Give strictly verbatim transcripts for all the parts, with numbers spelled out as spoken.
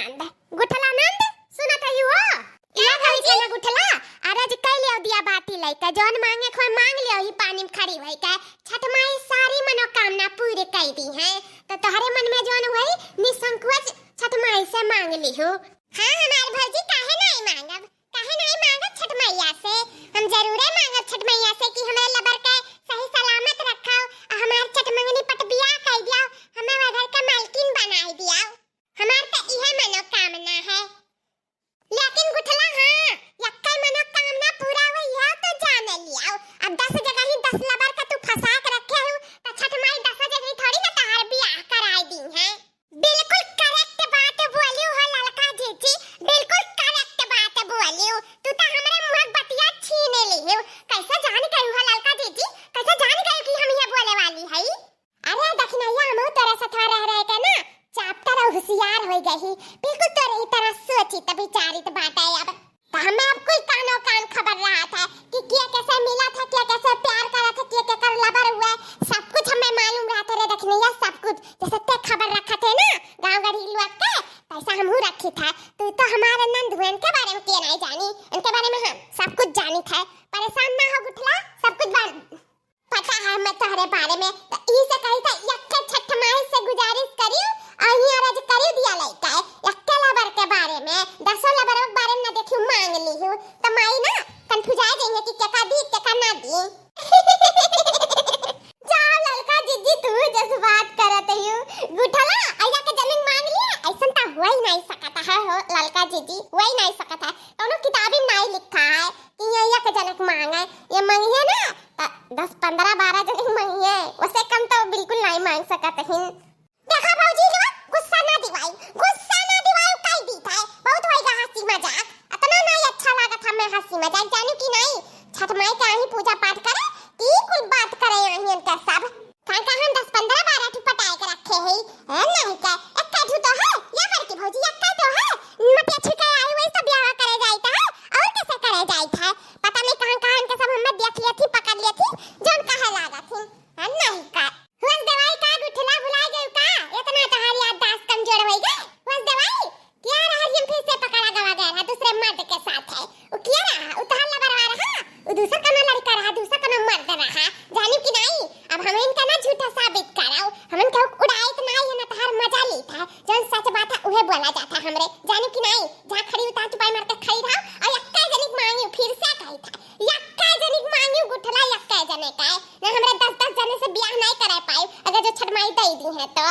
नंद, गुठला नंद, सुनत हई हो? का या कही भौजी? के ना गुठला, अरज कइ लियो दिया बाती लइके, जौन मांगे खोए मांग लियो ही पानी में खड़ी होई के। छठ माई सारी मनोकामना पूरी कइ दिहैं, तो तोहरे मन में जौन होई निसंकोच छठ माई से मांग लिहू। हाँ हमार भौजी, काहे नाई मांगब, काहे नाई मांगब छठ मैया से, हम जरूरे मांगब छठ मैया से कि हमरे लबर के सही सलामत रखो, आ हमार छठ मंगनी पट बियाह कइ दियो, हमें वो घर के मालकिन बनाई दियो। हमार त इहे मनोकामना है। लेकिन गुठला, हाँ, यक्कै मनोकामना पूरा होई है तो जाने लियाओ। अब दस जगह ही दस लबर का तू फंसा के रखे हो, तो छठ माई दस जगह ही थोड़ी ना तहार बियाह कराई दिहैं। बिल्कुल correct बात बोलियो हो ललका जीजी, बिल्कुल correct बात बोलियो। तू तो हमरे मुँह के बतिया छीने लिहियो। कैसे जान गई हो ललका जीजी, कैसे जान गई कि हम ये बोले वाली है? अरे दखिनैया, हमहू तोरे सथवा रह रह के ना चाप्टर और होशियार होइ गई ही। बिल्कुल तोरे ही तरह सोचित विचारित बाटे। अब तो हमें अब कुल कानो कान खबर रहत है कि के कैसे मिलत है, के कैसे प्यार करत है, के केकर लबर हुए, सब कुछ हमें मालूम रहत है रे दखिनैया, सब कुछ। जैसे ते खबर रखत है ना गाँव गढ़ी लोग के, तैसा हमहू रखित है। तू तो हमारे नंद हुए, इनके बारे में के नहीं जानी, इनके बारे में हम सब कुछ जानित है। परेशान ना हो गुठला, सब कुछ बन-, पता है हमें तोहरे बारे में, तो ई से कही था, यक्के छठ माई से गुजारिश करियो, और ही अरज करियो दिया लइका है, यक्के लबर के बारे में, दसों लबर के बारे में ना देखियो, मांग लिहियो, तो माई ना confuse आ जाइहैं कि केका दी, केका ना दी। जाओ ललका जीजी, तू जस बात करत हयू, गुठला, अइया के जनिक मांग लिए, ऐसन तो होई नहीं सकत है हो ललका जीजी, होई नहीं सकत है, कौनो किताबी में नहीं लिखा है कि ये अइया के जनिक मांगे, ये मांगिए ना, त दस, पन्द्रह, बारह जने मांगिए, ओसे कम तो बिल्कुल नाई मांग सकत हिन। देखा भौजी लोग, गुस्सा ना दिवाई, गुस्सा ना दिवाई, कह दी था, बहुत होइगा हंसी मजाक, इतना नाई अच्छा लागत हमें हंसी मजाक, जानू कि नाई, छठ माई के आही पूजा पाठ करे, ती कुल बात करे आही इनका सब। का, का हम दस, पन्द्रह, बारह ठू पटाए के रखे हई, ए, नहीं का, एक्का ठू तो है, या बड़की भौजी, एक्का तो है, मटिया छिका आई, वही सब ब्याह करे जाइत है, और कैसे करे जाइत है? पता नहीं कहाँ, कहाँ इनके सब हमें देख लिए थी, पकड़ लिए थी, जौन कहे लागत थी। हाँ, नहीं का। हुअस देवाई का गुठला भुला गइल का? इतना तहार याददाश्त कमजोर होइ गए? हुअस देवाई? किया रहा जिन फिर से पकड़ा गवा गया रहा दूसरे मर्द के साथ है। वो किया रहा? वो तहार लबरवा रहा? वो दूसर कनो लड़का रहा, दूसर कनो मर्द रहा। जानी कि नहीं? अब हम इनका ना झूठा साबित कराओ। हम इनका उड़ाइत नहीं है, ना तहार मजा लीत है। जौन सच बात है, उहे बोला जाता है हमरे। जानी कि नहीं? जहाँ खड़ी उतार चुपाई मार के खड़ी रहो और यक्का जनिक मांगी फिर से कही था। यक्का जनिक मांगी गुठला यक्का जने का है। ना हमरा दस दस जने से बियाह नहीं करे पाई, अगर जो छठ माई दे दी है तो।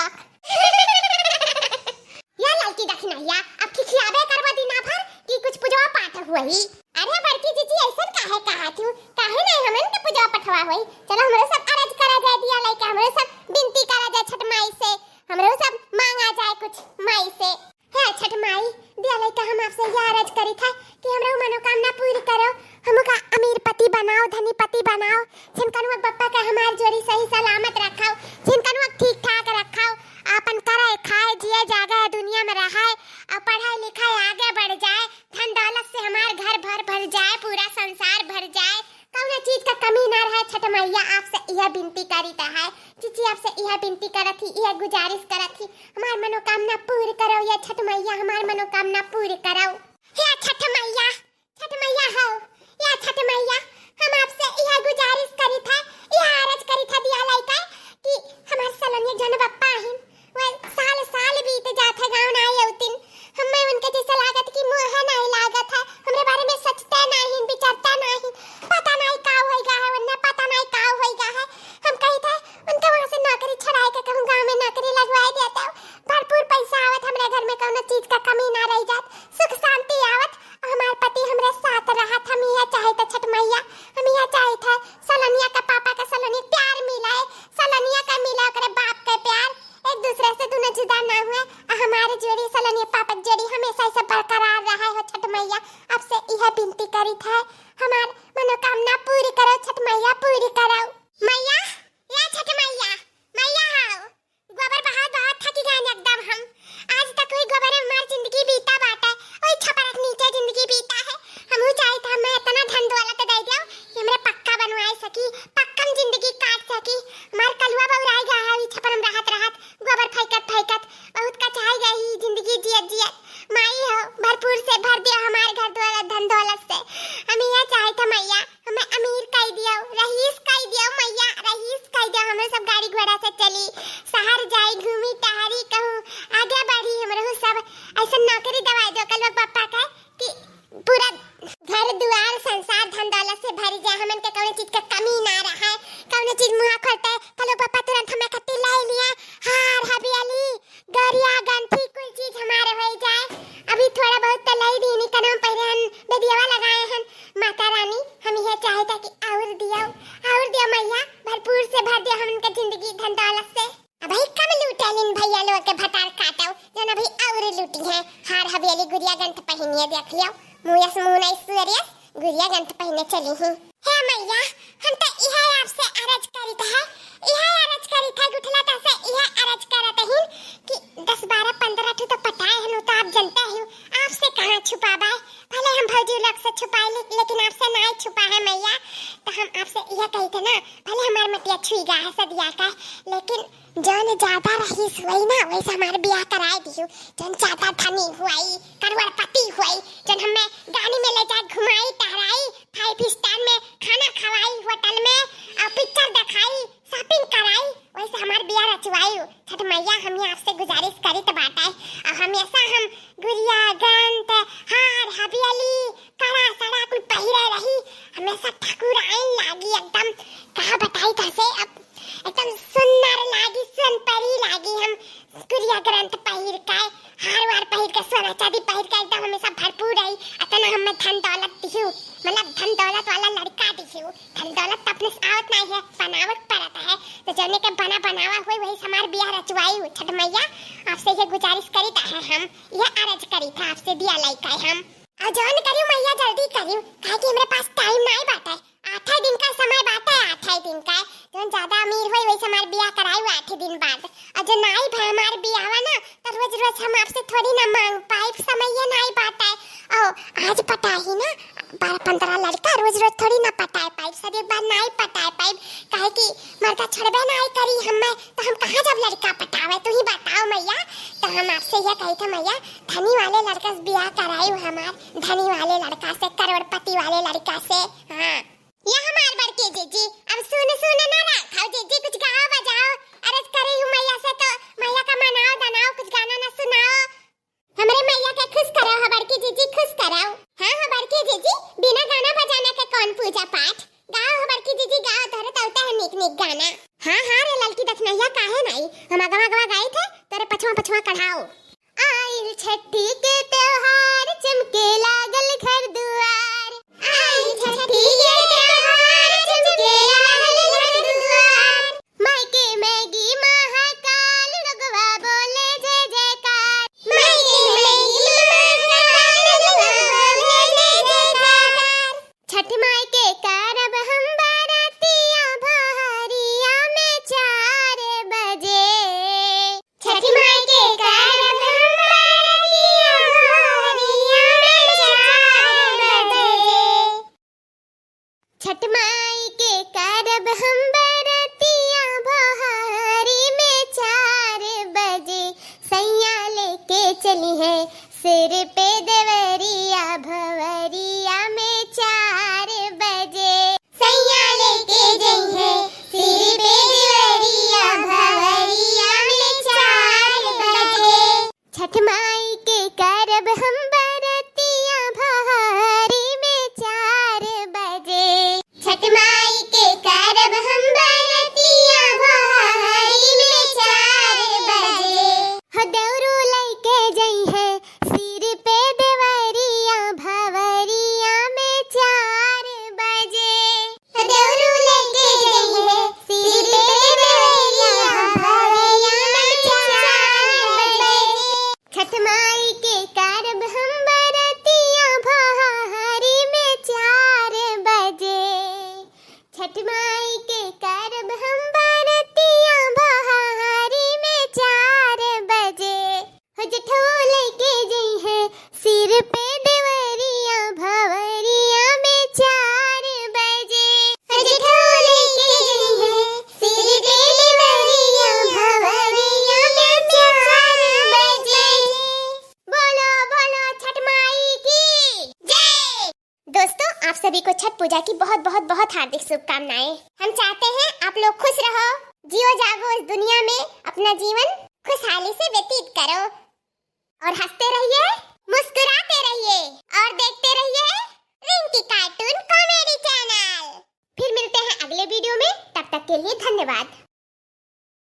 या ललकी दखिनैया, अब खिखियाबे करबा दिना भर कि कुछ पूजवा पाठ हुई। अरे बड़की जीजी, ऐसन काहे कहा थी? काहे नहीं हमन के पूजवा पठवा हुई? चलो हमरे सब अरज करा जाए दिया लइके, हमरे सब बिनती करा जाए छठ माई से, हमरे सब मांगा जाए कुछ माई से। हे छठ माई, दिया लइका हम आपसे यह अरज करी था कि हमरो मनोकामना पूरी करो। हमका अमीर पति बनाओ, धनी पति बनाओ। जिनकनुआ बप्पा का हमार जोड़ी सही सलामत रखाओ, जिनकनुआ ठीक ठाक रखाओ, आपन करे खाए, जिए जागे, दुनिया में रहे, और पढ़ाई लिखाई आगे बढ़ जाए, धन दौलत से हमार घर भर भर जाए, पूरा संसार भर जाए, कौनो चीज का कमी ना रहे। छठ मैया आपसे यह बिनती करी त है, जीजी आपसे यह बिनती करत ही, यह गुजारिश करत ही, हमार मनोकामना पूरी करो, या छठ मैया हमार मनोकामना पूरी करो। हे छठ मैया, छठ मैया हो, या छठ मैया, हम आपसे यह गुजारिश करी था, यह अरज करी था दिया लइका कि हमार सलोनिया जन बप्पा आहिन, वह साल साल बीत जात है, गाँव ना आए उतिन। हमें उनके जैसे लागत कि मुँह नहीं लागत है, हमरे बारे में सोचते नहीं, विचारते नहीं, पता नहीं का होइगा है, उन्हें पता नहीं का होइगा है। हम कही थे उनके वहाँ से नौकरी छुड़ाए के कहूँ गाँव में नौकरी लगवाए देते हो, भरपूर पैसा आवत, हमरे घर में कौनो चीज का कमी ना रह जात, सुख शांति आवत, हमार पति हमरे साथ रहत, हम यह चाहे तो छठ मैया, हम यह चाहे थे सलोनिया का पापा का सलोनी प्यार मिले, सलोनिया का मिले ओकरे बाप के प्यार, एक दूसरे से दोनों जुदा ना हुए, आ हमारे जोड़ी सलोनिया पापा की जोड़ी हमेशा ऐसे बरकरार रहे हो छठ मैया। आपसे यह बिनती करी थे, हमार मनोकामना पूरी करो छठ मैया, पूरी करो। मैया, या छठ मैया, मैया हो, गोबर बहात बहात थकी गए एकदम हम। आज तक वही गोबर में हमार जिंदगी बीता बाटे, वही छपरक नीचे जिंदगी बीता है। हमहू चाहे तो हमें इतना धन दौलत दे दो कि हमरे पक्का बनवाए सकी, पक्का में जिंदगी काट सकी। हमार कलुआ बउराई गया है, वही छपर में रहत रहत, गोबर फेंकत फेंकत। बहुत कचाई गई ही जिंदगी जियत जियत। ऐसन नौकरी दवाई दो कलुआ के पप्पा का कि पूरा घर दुआर संसार धन दौलत से भरी जाए, हमन के कौनो चीज का कमी ना रहे, कौनो चीज मुँह खोलते कलुआ के पप्पा तुरंत हमें खत्ती लाई लिया, हार हबियली गरिया गंठी कुल चीज हमारे होई जाए। अभी थोड़ा बहुत तो लाई दीनी, कनवा पहिरे हन, बेदियावा लगाए हन। माता रानी, हम यह चाहता कि और दियो, और दियो मैया, भरपूर से भर दियो हमन के जिंदगी धन दौलत से। अबही कम लूटेलिन भैया लोग के भतार काटो, जौन अभी और लूटी हैं। हार हबियली गुरिया गंठ पहिनिए देख लियो, मुयस मुँह नहीं सुअरियस, गुरिया गंठ पहिने चली ही। हे मैया, हम तो इहे आपसे अरज करित है, इहे अरज करित है, गुठला ता से इहे अरज करत हिन कि दस बारह पन्द्रह ठो तो पटाए हन, उ तो आप जनते ही, आपसे कहाँ छुपाबे। भले हम भौजी लोग से छुपाई ले, लेकिन आपसे नाई छुपा है मैया। तो हम आपसे इहे कहित है ना, भले हमार मटिया छुई गा है सदिया का, लेकिन जौन ज्यादा रहीस होई ना, वैसे हमार बियाह कराए दिहु। जौन ज्यादा धनी होई, करोड़पति होई, जौन हमें गाड़ी में ले जाए घुमाई टहराई, five star में खाना खवाई होटल में, और picture दिखाई, shopping कराई, वैसे हमार बियाह रचवाई। छठ मैया, हम आपसे गुजारिश करित बाटे, और हमेशा हम गुरिया गंठ, हार हबियली, कड़ा सड़ा कुल पहिरे रही, हमेशा ठकुराइन लागी एकदम। कहा बताई कैसे अब एकदम सुन्नर लागी, सुनपरी लागी हम। गुरिया गंठ पहिर के, हार वार पहिर के, सोना चांदी पहिर के एकदम हमेशा भरपूर रही। अतना हमें धन दौलत दिहु, मतलब धन दौलत वाला लड़का दिहु। धन दौलत तो अपने से आवत नहीं है, बनावत पड़त है। तो जौने के बना बनावा होई वही से हमार बियाह रचवाई। छठ मैया, आपसे ये गुजारिश करित है हम, ये अरज करित है आपसे, बियाह लइका हम। और जौन करियो मैया जल्दी करियो, काहे कि हमरे पास time नहीं बाटे। आठे दिन का समय बाटे, आठे दिन का। जौन ज्यादा अमीर होई, वही से हमार बियाह कराई, वो आठे दिन बाद। और जो नाई भाई हमार बियाहवा ना, तो रोज रोज हम आपसे थोड़ी ना मांग पाइब, समय ये नाई बाटे। ओ, आज पटाही ना, बारह पन्द्रह लड़का, रोज रोज थोड़ी ना पटाए पाइब, सब एक बार नाई पटाए पाइब। काहे कि मर्दा छोड़बे नाई करी हमें, तो हम कहाँ जब लड़का पटावे, तू ही बताओ मैया। तो हम आपसे ये कही था मैया, धनी वाले लड़का से बियाह कराई हमार, धनी वाले लड़का से, करोड़पति वाले लड़का से। हाँ, ये हमार बड़की जीजी, अब सुन सुन ना रखाओ जीजी, कुछ गाओ बजाओ। अरे करे हूँ मैया से तो, मैया का मनाओ दनाओ, कुछ गाना ना सुनाओ। हमरे मैया के खुश करो हो बड़की जीजी, खुश करो। हाँ हो बड़की जीजी, बिना गाना बजाना के कौन पूजा पाठ? गाओ हो बड़की जीजी, गाओ, तोहरे तो होता है नीक नीक गाना। हाँ हाँ रे ललकी दखनैया, काहे नाई, हम अगवा अगवा गाई थे, तोरे पछवा पछवा कढ़ाओ। आइल छठी के त्योहार, चमके लागल घर दुआर। आइल छठी के त्योहार, चमके लागल घर दुआर। माई के मैगी महाकाल, लोगवा बोले जय जयकार। माई के मैगी महाकाल, लोगवा बोले जय जयकार। छठ माई के करब हम बरतिया भोरिया में चार बजे। छठ माई के करब हम बरतिया भोरिया में चार बजे। छठ माई के करब हम बरतिया भोरी में चार बजे। सैया लेके चली है सिर पे देवरिया भवरिया में चार बजे। सैया लेके जइहे सिर पे देवरिया भवरिया में चार बजे। छठ माई के करब हम बरतिया भोरी में चार बजे। छठ माई के करब हम बरतिया भोरी में चार बजे। हो देवरू लइके जइहे सिर पे देवरिया भवरिया में चार बजे। देवरू लेके जइहे सिर पे देवरिया भवरिया में चार बजे। छठ माई के करब हम बरतिया भोरी में चार बजे। छठ माई के करब हम बरतिया भोरी में चार बजे। हो जेठो लेके जइहे सिर पे देवरिया भवरिया में चार बजे। हो जेठो लेके जइहे सिर पे देवरिया भवरिया में चार बजे। बोलो बोलो छठ माई की जय। दोस्तों, आप सभी को छठ पूजा की बहुत, बहुत, बहुत हार्दिक शुभकामनाएं। हम चाहते हैं आप लोग खुश रहो, जियो जागो इस दुनिया में, अपना जीवन खुशहाली से व्यतीत करो। और हंसते रहिए, मुस्कुराते रहिए और देखते रहिए रिंकी कार्टून कॉमेडी चैनल। फिर मिलते हैं अगले वीडियो में, तब तक के लिए धन्यवाद।